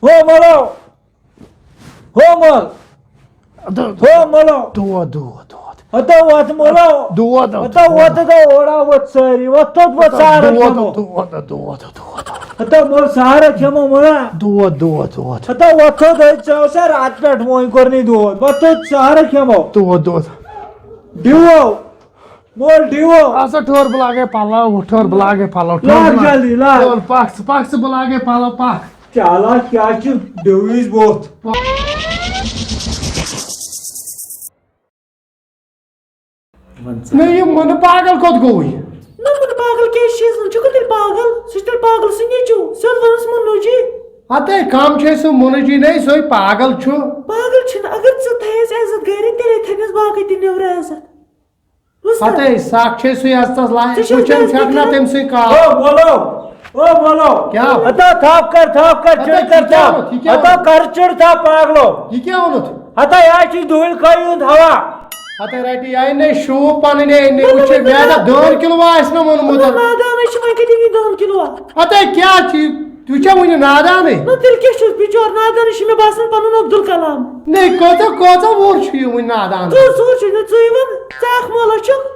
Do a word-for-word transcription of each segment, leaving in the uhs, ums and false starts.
ہو مولو، ہو مول، ہو مولو۔ دود، دود، دود۔ ہتا وت مولو۔ دود، ہتا وت۔ ہتا اوڑا وت ساری، وت توت وت سارا دود، کھیمو۔ دود، دود، دود۔ ہتا مول سارا کھیمو مولا۔ دود، دود، دود۔ ہتا وت توت ہے چاو سا رات پٹھ وۄنۍ کوٚر نہٕ دود۔ وت توت سارا کھیمو۔ دود، دود۔ ڈیو۔ مول ڈیو۔ آسا ٹھوہر بہٕ لاگے پلو، ٹھوہر بہٕ لاگے پلو، ٹھوہر لاگ بہٕ لاگے۔ جلدی، لاگ۔ ٹھوہر پکھ ژٕ، پکھ ژٕ، بہٕ لاگے پلو، پکھ۔ چالاک کیٛاہ چھُ ڈیوِس بوتھ؟ وَن سا۔ نہ، یہِ مُنہٕ پاگل کوٚت گوٚوُے؟ نہ، مُنہٕ پاگل کیٛازِ چھِ أسۍ وَنان؟ چھُکھ تیٚلہِ پاگل؟ سُہ چھُ تیٚلہِ پاگل سٕے نیٚچوٗ۔ سیوٚد وَنُس مُنہٕ جی۔ ہتے کم چھُ سُہ مُنہٕ جی نَے، سُے پاگل چھُ۔ پاگل چھُنہٕ، اگر ژٕ تھایَس عزت گَرِ، تیٚلے تھٲوِنَس باقٕے تہِ نیٚبرٕ عزت۔ وٕچھ سا۔ ہتے سَکھ چھے سُہ عزتس لایق، ژٕ چھُکھ وٕچھان بے عزتی چھَکھ نا کران۔ تٔمۍ سٕے کاو۔ او مولو، او مولو۔ کیٛاہ؟ ہتا تھپھ کر، تھپھ کر، ہتا چُنڈ کر یہِ کیٛاہ تھپھ۔ ووٚنُتھ؟ یہِ کیٛاہ ہتا ووٚنُتھ؟ کر چُنڈ تھپھ پاگلو۔ یہِ کیٛاہ ووٚنُتھ؟ ہتا یہِ چھُے دُہٕلۍ کھٲوِتھ ہوا۔ ہتا رٹی آیہِ نے شوٗب پنٕنۍ، ہے، نے نہ، وٕچھ نہ، مےٚ نہ، اگر نہ۔ دٲن کِلوٗ آسہِ نہ ووٚنمُت۔ نہ، نادانٕے چھِ، وۄنۍ کَتہِ یِیہِ دٲن کِلوٗ آ؟ ہتا کیٛاہ چھُ؟ تُہۍ چھا وٕنہِ نادانٕے؟ نہ، تیٚلہِ کیٛاہ چھُس بِچور نادانٕے چھُ مےٚ باسان پنُن عبدالکلام۔ نے، کۭژاہ، کۭژاہ وُہُر چھُ یہِ وٕنہِ نادان؟ کٔژ وُہُر چھُ؟ نہ، ژٕے وَن، ژٕ اکھ مولہ چھُکھ۔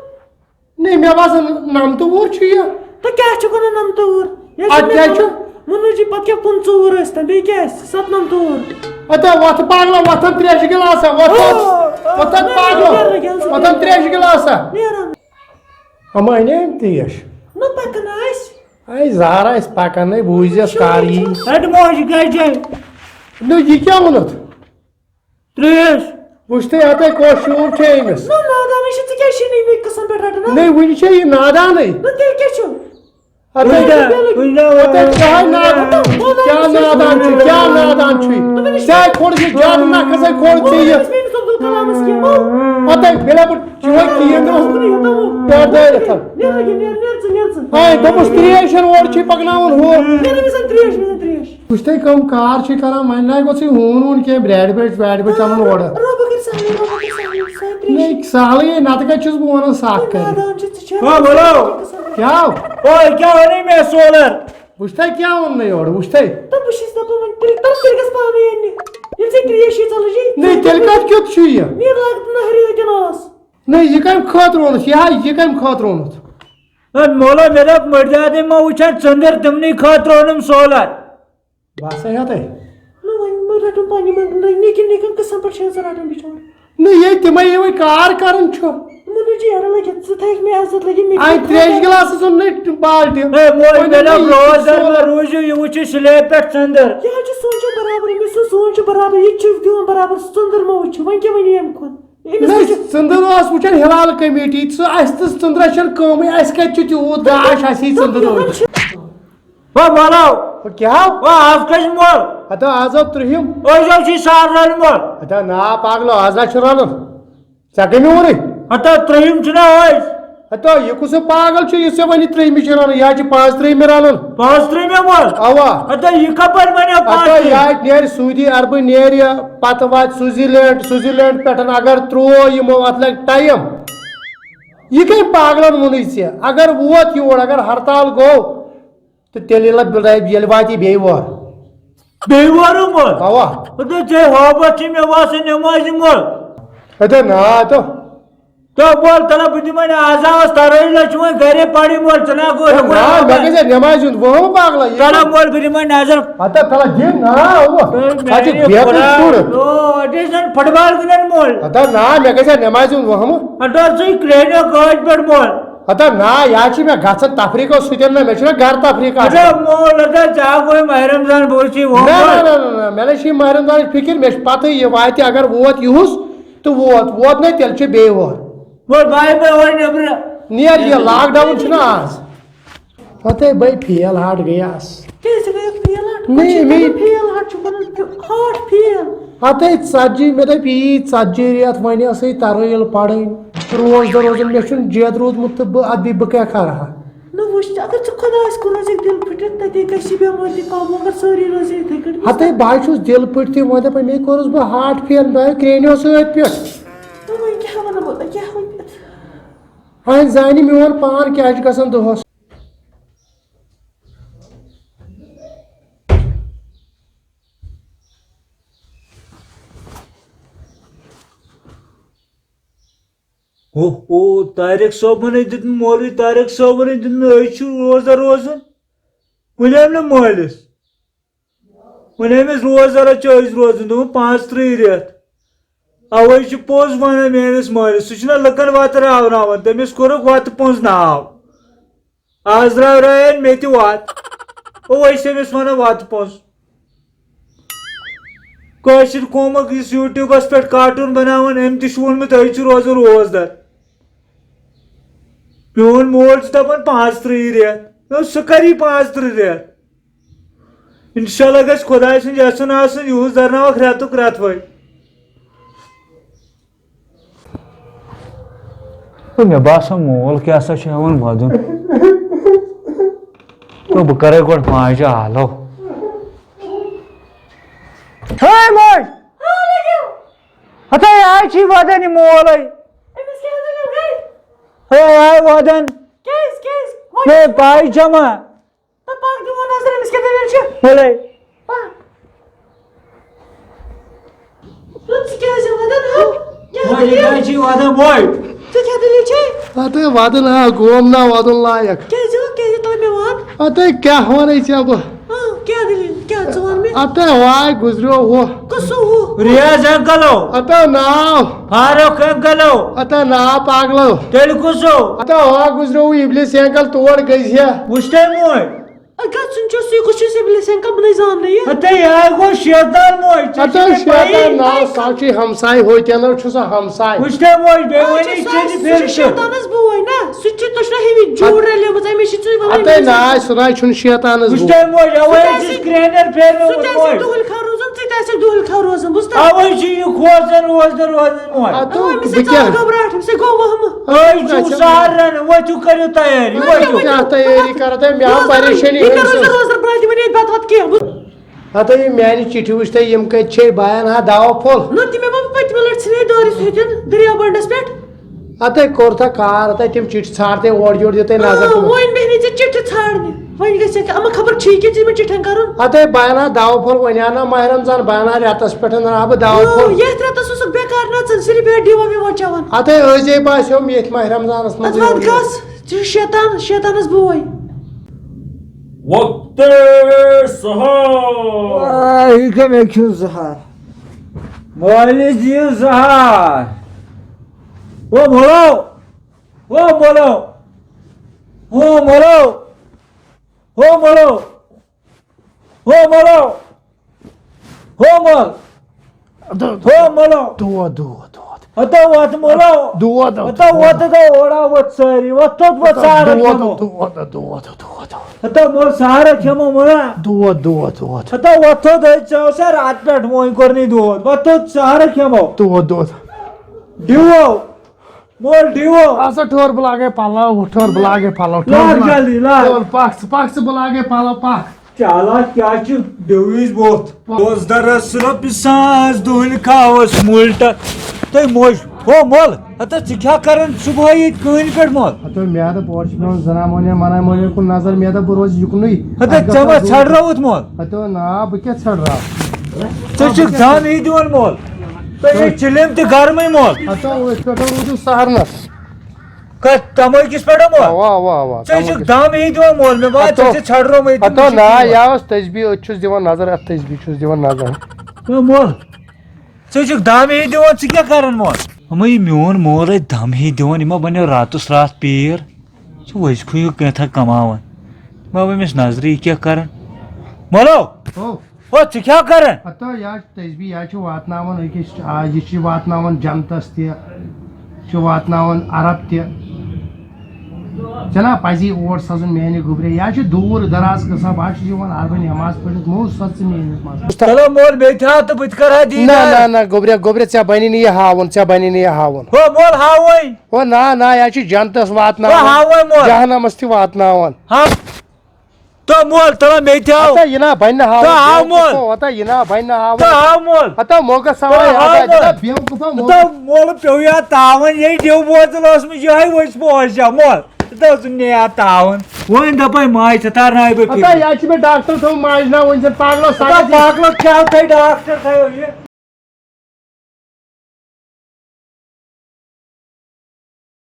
نے، مےٚ باسان نَمتہٕ وُہُر چھُ یہِ۔ تہٕ کیٛاہ چھُکھ وَنان نَمتہٕ وُہُر؟ یہِ چھُ اَدٕ مےٚ کیٛاہ چھُ؟ وَنان، مُنوٗ جی پَتہٕ کیٛاہ پٕنٛژٕہ وُہُر ٲسۍ تَن، بیٚیہِ کیٛاہ آسہِ؟ سَتنَمتہٕ وُہُر۔ اَدٕ وۄتھ پاگلا، وۄتھن ترٛیشہِ گِلاسا، وۄتھ، آ، وۄتھ، آ، وۄتھن نہ، پاگلا، نہ، نہ، نہ، وۄتھن ترٛیشہِ گِلاسا۔ نیران۔ اما أنے أمۍ ترٛیش۔ نہ پَکان آسہِ۔ اے زارا أسۍ پکان، ہے بوٗزٮ۪س کر یی۔ ہٹ موج گجے۔ نہ، یہِ کیٛاہ ووٚنُتھ؟ ترٛیش۔ وٕچھ تُہۍ، اَتَے کۄس شوٗب چھےٚ أمِس۔ نہ، نادانٕے چھِ، ژٕ کیٛازِ چھِ نہٕ یِمَے قٕسم پٮ۪ٹھ رَٹان؟ نہ، وٕنہِ چھےٚ یہِ نادانٕے۔ نہ، تیٚلہِ کیٛاہ چھُ؟ اَتَے، وٕچھ نہ، وٕچھ نہ، اَتَے کیٛاہ نادان، کیٛاہ نادان چھُ، کیٛاہ نادان چھُے؟ ژےٚ کھوٚڑ یہِ زیادٕ نَکھَس، ہے کھوٚڑ ژےٚ یہِ۔ أمِس میٛٲنِس عبدالکلامَس کیٛاہ؟ اَتَے، بِلَے بہٕ چون کِہیٖنۍ نہٕ۔ نیر، نیر، نیر، نیر، ژٕ نیر ژٕ۔ اے، دوٚپُس ترٛیش چھَنہٕ اورٕ چھُے پَکناوُن ہُہ۔ نیر، مےٚ زَن ترٛیش، مےٚ زَن ترٛیش۔ وٕچھ تُہۍ کٕم کار چھِ کران، وۄنۍ نہ گوٚژھُے ہوٗن ووٗن کینٛہہ، برٛیڈ برٛیڈ ویڈ برٛیڈ چَلُن اورٕ۔ رۄبہٕ کٔرۍ سہلٕے، رۄبہٕ کٔرۍ سہلٕے، سۄے ترٛیش۔ نہ، سہلٕے ہے، نتہٕ کتہِ چھُس بہٕ وَنان سَکھ کَرِ۔ نادان چھِ ژٕ چھَکھ ہاں، بولو۔ قٕسم۔ کیٛاہ؟ اوے، کیٛاہ وَنے مےٚ سولر؟ وٕچھ تۄہہِ کیٛاہ ووٚن مےٚ یورٕ، وٕچھ تۄہہِ۔ تہٕ بہٕ چھَس دَپان وۄنۍ تیٚلہِ، تَلہٕ تیٚلہِ گژھ پانَے اَننہِ۔ ییٚلہِ ژےٚ ترٛیش چھے ژَلان چھے، نہ، تیٚلہِ کَتھ کیُتھ چھُ یہِ؟ مےٚ لاگہٕ نہٕ ہُرِ یوت آسہٕ۔ نہ، یہِ کَمہِ خٲطرٕ اوٚنُتھ؟ یہِ ہا، یہِ کَمہِ خٲطرٕ اوٚنُتھ؟ ہے مولا، مےٚ دوٚپ مٔردادے ما وٕچھن ژٔنٛدٕر، تِمنٕے خٲطرٕ اوٚنُم سولر۔ بس ہے ہیوٚتُے۔ نہ، وۄنۍ مہ رَٹُن پننہِ منٛز، نہ، نیٚکٮ۪ن نیٚکٮ۪ن قٕسم پٮ۪ٹھ چھِ آسان رَٹُن بِچور۔ نہ، ییٚتہِ تِمے یِمے کار کران چھُ۔ مُنوٗ جی، اَڑٕ لٔگِتھ، ژٕ تھٲیِکھ مےٚ عزت لٔگِتھ، مےٚ اَتہِ کیٛاہ ترٛیش خبر؟ گِلاسَس اوٚن نہٕ بالٹیٖن۔ ہے، موج، وۄنۍ مےٚ دوٚپ دوٚپ، یہِ روز چھُ درما سورُے۔ روٗزِو، یہِ وٕچھِو سلیب پٮ۪ٹھ ژٔنٛدٕر۔ یہِ حظ چھُ سونٛچان برابر، أمِس چھُ سونٛچُن برابر، یہِ تہِ چھُ دِوان برابر، سُہ ژٔنٛدٕر ما وٕچھِ، وۄنۍ کیٛاہ وَنہِ ییٚمہِ کھۄتہٕ؟ أمِس نہ، نہ چھُ ژٔنٛدٕر ٲس وٕچھان ہلال کمیٹی، ژٕ اَسہِ تہٕ ژٔنٛدرَس چھَنہٕ کٲمٕے، اَسہِ کَتہِ چھُ تیوٗت گاش، اَسہِ یی ژٔنٛدٕر ٲسۍ۔ ہو مولو۔ ہو کیٛاہ؟ ہو آز کٔژ مول؟ ہتا آز آو ترٛہِم۔ أسۍ حظ چھِ سار رَلہٕ مول۔ ہتا نا پاگلو، آز نہ چھُ رَلُن۔ ژےٚ کٔمۍ ووٚنُے؟ ہتا ترٛہِم چھُنہ أسۍ۔ ہتا یہِ کُس ہیوٗ پاگل چھُ یُس ژےٚ وَنہِ ترٛہِمہِ چھِ رَلُن؟ یہِ حظ چھِ پانٛژھ ترٛہِمہِ رَلُن۔ پانٛژھ ترٛہِمہِ مول؟ اَوا۔ ہتا یہِ کَپٲرۍ بَنیو پانٛژھ ہتا ترٛہِم؟ یہِ حظ نیرِ سعودی عربہٕ نیرِ، پَتہٕ واتہِ سوئٹزرلینڈ، سوئٹزرلینڈ پٮ۪ٹھ اگر ترٛوو یِمو اَتھ لَگہِ ٹایم۔ یہِ کٔمۍ پاگلن ووٚنُے ژےٚ؟ اگر ووت یور، اگر ہرتال گوٚو، تہٕ تیٚلہِ ییٚلہِ بہٕ، ییٚلہِ واتہِ یہِ بیٚیہِ وار۔ بیٚیہِ وارٕ مول؟ اَوا۔ ہتہٕ ژےٚ ہٲبتھ چھِ مےٚ باسان نٮ۪مازِ مول۔ ہتہٕ نا، ہتہٕ۔ تہٕ مول، تَلہ بہٕ دِمَے نہٕ آز آس تَرٲوی لَچھ وۄنۍ گَرے پَرٕنۍ مول، ژٕ نا گوٚو ہے، ہٮ۪کُن نا، ہٲبتھ۔ مےٚ گژھِ نٮ۪مازِ ہُنٛد وہم پاگلہ یہِ۔ تَلہ مول، بہٕ دِمَے نظر۔ ہتہٕ تَلہ دِ نا، اَوا۔ ہے، اَتہِ چھُ میٛانہِ بیکُن خۄدا، شُر۔ او، اَتہِ ٲسۍ زَن فُٹ بال گِنٛدان مول۔ ہتہٕ نا، مےٚ گژھِ ہا نٮ۪مازِ ہُنٛد وہمہٕ۔ ہتہٕ ژٕے کرٛیٚہنیو گٲج پٮ۪ٹھ مول۔ ہتا نا، یا چھِ مےٚ گژھان تفریٖقو سۭتۍ نہ، مےٚ چھُنہ گرٕ تفریٖق آسان۔ اچھا، مول، ہتا ژےٚ ہا گوٚوُے ماہِ رمضان بوٗزتھٕے ووٚن نہ، نہ، گۄڈٕ۔ نہ، نہ، نہ، مےٚ نہ چھِ یہِ ماہِ رمضانٕچ فِکِر، مےٚ چھِ پَتہٕے یہِ واتہِ اگر ووت یِہُس تہٕ ووت، ووت نَے تیٚلہِ چھِ بیٚیہِ وۄر۔ وۄنۍ بایہِ مےٚ وۄنۍ نیٚبرٕ۔ نیر یہِ لاک ڈاوُن چھُنہ آز۔ پتہٕ بے فیل ہٹ گٔیس۔ کیٛازِ ژٕ گٔیَکھ فیل ہٹ؟ نہیں، پتہٕ چھِ مےٚ دَپان فیل ہٹ چھُ وَنان فی-، ہاٹ فیل۔ ہتے ژتجی، مےٚ دوٚپ یی ژتجی رٮ۪تھ وۄنۍ ٲسٕے ترٲیِل پرٕنۍ۔ روز دۄہ روزُن، مےٚ چھُنہٕ جید روٗدمُت تہٕ بہٕ اَدٕ بیٚیہِ بہٕ کیٛاہ کَرٕ ہا؟ نہ وٕچھ، اگر ژٕ خۄدایَس کُن روزِ دِل پھٕٹِتھ، تَتے گژھِ یہِ بٮ۪مٲرۍ تہِ قابوٗ، اگر سٲری روزِ یِتھَے کٔنۍ۔ ہتے بہٕ ہا چھُس دِل پھٕٹِتھ تہِ، وۄنۍ دَپے مےٚ کوٚرُس بہٕ ہاٹ فیل، مےٚ آیہِ کرٛینیو سۭتۍ پٮ۪ٹھ۔ تہٕ وۄنۍ کیٛاہ وَنہٕ بہٕ تۄہہِ، کیٛاہ وَنہٕ؟ وۄنۍ زانہِ میون پان کیٛاہ چھُ گژھان دۄہَس۔ او، او، طارق صٲبُن ہے دیُت مےٚ، مولوی طارق صٲبُن ہے دیُت مےٚ، أسۍ چھِ روزدار روزُن۔ وۄنۍ آو نہٕ مٲلِس۔ وۄنۍ أمِس روزدارَس چھِ أسۍ روزُن، دوٚپُن، "پانٛژترٕٛہ رٮ۪تھ۔" اَوَے چھُ پوٚز وَنان میٛٲنِس مٲلِس، سُہ چھُنہ لُکَن وَتہٕ راوناوان، تٔمِس کوٚرُکھ وَتہٕ پونٛز ناو۔ آز راورایَن مےٚ تہِ وَتھ۔ اَوَے چھِ أمِس وَنان وَتہٕ پونٛز۔ کٲشِر قومُک یُس YouTubeَس پٮ۪ٹھ cartoon بَناوان، أمۍ تہِ چھُ ووٚنمُت، "أسۍ چھِ روزُن روزدار۔" میون مول چھُ دَپان، "پانٛژترٕٛہ رٮ۪تھ۔" نہ، سُہ کَری پانٛژترٕٛہ رٮ۪تھ؟ اِنشاءاللہ گژھِ خۄداے سُنٛد یَژھُن آسُن، یِہُس دَرناوَکھ رٮ۪تُک رٮ۪توَے۔ تہٕ مےٚ باسان، مول کیٛاہ سا چھُ ہٮ۪وان وَدُن۔ تہٕ بہٕ کَرَے گۄڈٕ ماجہِ آلو۔ ہے موج! ہَتَے آے چھی وَدان یہِ مولَے۔ أمِس کیٛاہ دٔلیٖل گٔے؟ ہے آے وَدان۔ کیٛازِ؟ کیٛازِ؟ وۄنۍ ہے پَے چھَما؟ تہٕ پَکھ دِمو نظر، أمِس کیٛاہ دٔلیٖل چھِ؟ وَلَے۔ پَکھ۔ تہٕ ژٕ کیٛازِ وَدان، ہا؟ کیٛاہ وۄنۍ دٔلیٖل؟ کیٛازِ چھِ وَدان بوے؟ ژٕ کیٛاہ دٔلیٖل چھے؟ اَتھ ہے وَدُن، آ، گوم نا وَدُن لایق۔ کیٛازِ ہو؟ کیٛازِ تُل مےٚ وَد؟ اَتھ ہے کیٛاہ وَنَے ژےٚ بہٕ؟ آ، کیٛاہ دٔلیٖل؟ کیٛاہ ژٕ وَن مےٚ؟ اَتھ ہے واے گُزریو ہُہ۔ کُس ہُہ ہُہ؟ ریاض انکلو۔ اَتھ ہے ناو۔ فاروق انکلو۔ اَتھ ہے ناو پاگلو۔ تیٚلہِ کُس ہو؟ اَتھ ہے واے گُزریو ہُہ اِبلیٖس انکل تور گٔژھۍ ہے۔ وٕچھ تَمہِ موے۔ اے، گژھُن چھُ سُے، کُس چھُ سُہ اِبلیٖس انکل؟ بہٕ نَے زاننٕے یہِ۔ ہتے، یہِ ہا گوٚو شیطان موج، ژےٚ ہتے چھےٚ مےٚ شیطان پَیی۔ ناو، سُہ چھُے ہمساے، ہوتٮ۪ن چھُ سُہ ہمساے۔ وٕچھتَے موج، بیٚیہِ آ، وَنہِ چھُ یہِ سُہ، ژےٚ تہِ سُہ چھُ پھِرِ تہِ۔ شیطانَس بوے نا، سُہ تہِ چھُ، تۄہہِ چھُنہ ہیٚوی جوٗر ہت-، رَلیمٕژ، أمِس چھِ ژٕے وَنان ہتے أمِس۔ ناے، سُہ ناے چھُنہٕ شیطانَس بوے۔ وٕچھتَے موج، سُہ اَوَے تہِ چھُ آسہِ، سُہ کرٛینٮ۪ر پھیرنومُت تہِ آسہِ موج۔ دُہٕل کھَر روزان، ژٕ تہِ آسَکھ دُہٕل کھَر روزان، بوٗزتھا؟ اَوَے چھُ یہِ کھوژان روزدَر روزان موج۔ ہتو، اَوا، أمِس بہٕ چھِ کیٛاہ؟ ژاو گھبراہٹ، أمِس ہے گوٚو وَہمہٕ۔ أے چھُو سارن، ؤتھِو کٔرِو تیٲری، ؤتھِو۔ کیٛاہ تیٲری کرو تۄہہِ؟ مےٚ آو روزدَر، پریشٲنی یہِ کَرو أمۍ سٕنٛز۔ روزدَر برٛونٛہہ دِوان ییٚتہِ بَتہٕ وَتہٕ کینٛہہ۔ بہٕ ہتو، یہِ میانہِ چِٹھِ وٕچھ تۄہہِ، یِم کَتہِ چھے؟ بہٕ اَنہٕ ہا دوا پھوٚل۔ نہ، تِمے ما پٔتمہِ لَٹہِ ژھٕنے دٲرِتھ ہیٚتٮ۪ن دٔریاو بنٛڈَس پٮ۪ٹھ۔ ہتے کوٚر تھا کار، ہتے تِم چِٹھِ ژھانٛڈ تہِ اورٕ یورٕ دِتَے نظر آ، تِمَن۔ وۄنۍ بیٚہنٕے ژےٚ چِٹھِ ژھانٛڈنہِ۔ وۄنۍ گژھِ ژےٚ کیٛاہ؟ اَما خبر چھُے کیٛاہ ژےٚ یِمَن چِٹھٮ۪ن کَرُن؟ ہتے بہٕ اَنہٕ ہا دوا پھوٚل، وۄنۍ اَنہٕ ہا ماہِ رمضان، بہٕ اَنہٕ ہا رٮ۪تَس پٮ۪ٹھ اَنہٕ ہا بہٕ دوا آ، پھوٚل۔ یَتھ رٮ۪تَس اوسُکھ بیکار نَژان، صرف یِہوٚے ڈِوا وِوا چٮ۪وان۔ ہتے أزے باسیو مےٚ ییٚتھۍ ماہِ رمضانَس منٛز اَدٕ وَتھ یِہوٚے۔ گژھ، ژٕ چھُکھ شیطان، شیطانَس بوے۔ وقت سحر۔ آ، یہِ کَمہِ اَکہِ چھُ زہر؟ مٲلِس دِیِو زہر۔ او مولو، او مولو، او مولو، او مولو، او مولو، او مول۔ ہو مولو۔ دود، دود، دود۔ ہتو وات مولو۔ دود، ہتو دود۔ وات تو اوڑا وات ساری۔ وات تو وات سارا دود، کھمو۔ دود، دود، دود۔ ہتو مول سارا کھمو مولا۔ دود، دود، دود۔ ہتو وات تو دے چاو سا رات پٮ۪ٹھ وۄنۍ کوٚر نہٕ دود۔ وات تو سارا کھمو۔ دود، دود۔ ڈیو۔ مول ڈیو۔ آسا ٹھوٚر بہٕ لاگے پلو، ٹھوٚر بہٕ لاگے پلو، ٹھوٚر لاگ بہٕ لاگ-، جلدی، لاگ۔ ٹھوٚر، پکھ ژٕ، پکھ ژٕ، بہٕ لاگے پلو، پکھ۔ چالاک کیٛاہ چھُ ڈیوِس بوتھ؟ دوست درس رۄپیہِ ساس دُہٕلۍ کھاوس مُلٹا۔ تُہۍ موج، ہو مول، ہتا ژٕ کیٛاہ کران صُبحٲے ییٚتہِ کٲنۍ پٮ۪ٹھ مول؟ ہتو مےٚ دوٚپ اورٕ چھُ پٮ۪وان زنان مۄہنیو، منان مۄہنیو کُن نظر، مےٚ دوٚپ بہٕ روزٕ یُکنُے۔ ہتا ژےٚ ما ژھٮ۪ڈرٲوُتھ مول؟ ہتو نا، بہٕ کیٛاہ ژھٮ۪ڈراو؟ ژٕ چھُکھ دم ہی دِوان مول۔ تُہۍ چھِو چِلِم تہِ گرمٕے مول۔ ہتو أتھۍ پٮ۪ٹھ روٗدُس سہرنس۔ کتھ تمٲکِس پٮ۪ٹھ ہا مول؟ اوا، اوا، اوا، ژےٚ چھُکھ تمٲکِس۔ دم ہی دِوان مول، مےٚ باسان ژےٚ ہتو، چھِ ژھٮ۪ڈرومٕے ہتو تٔمِس نا، چھُے یہِ اوس تسبیح، أتۍ چھُس دِوان نظر، اتھ تسبیح چھُس دِوان نظر۔ ہے مول، ژٕ چھُکھ دم ہی دِوان، ژٕ کیٛاہ کران مول؟ ہمے یہِ میون مول ہے دم ہی دِوان، یہِ ما بنیو راتس راتھ پیٖر؟ ژٕ وٕچھ کھُے یہِ کینٛژھا کماوان۔ ما بہٕ أمِس نظرِ، یہِ کیٛاہ کران؟ مولو! ہو۔ ہو، ژٕ کیٛاہ کران؟ ہتو، یہِ حظ چھُ تسبیح، یہِ حظ چھُ واتناوان أکِس، آ، یہِ چھُ واتناوان جنتس تہِ، چھُ واتناوان عرب تہِ۔ جناب، پزی اور سَزُن میانہِ گوٚبرِ، یہِ حظ چھُ دوٗر دراز قصب، بہٕ حظ چھُس یِوان عربہٕ نٮ۪ماز پٔرِتھ، مو سۄ ژٕ میٲنِس منٛز۔ چلو مول، بیٚیہِ تھاو تہٕ بہٕ تہِ کرٕ ہا نہ، دیٖدار۔ نہ، نہ، گوٚبرِ، گوٚبرِ، ژےٚ بنی نہٕ یہِ ہاوُن، ژےٚ بنی نہٕ یہِ ہاوُن۔ ہو مول، ہاوے۔ ہو نہ، نہ، یہِ حظ چھُ جنتس واتناوان، ہو ہاوے مول۔ جہنمس تہِ واتناوان۔ ہاو۔ تو مول، تلا مے تہِ ہاو۔ ہتا یہِ نا بنہِ نہٕ ہاوُن، تو ہاو مول۔ ہتا یہِ نا بنہِ نہٕ ہاوُن۔ تو ہاو مول۔ ہتا موقع تو سوال ہاو ہتا مول۔ جناب بیوقوفا موقع۔ تو مول پیو یا تاون، یے دیو بوتل اوس مےٚ یہے وٕچھ پوش جا مول۔ تو سُہ نے یا تاون۔ وۄنۍ دپے ماجہِ ژٕ تارناوے بہٕ ہتا فِکرِ۔ یا چھِ مےٚ ڈاکٹر تھوٚو ماجہِ نا وۄنۍ زن پاگلو ہتا ساگت۔ پاگلو کیٛاہ تھٲے ڈاکٹر تھٲیو یہِ؟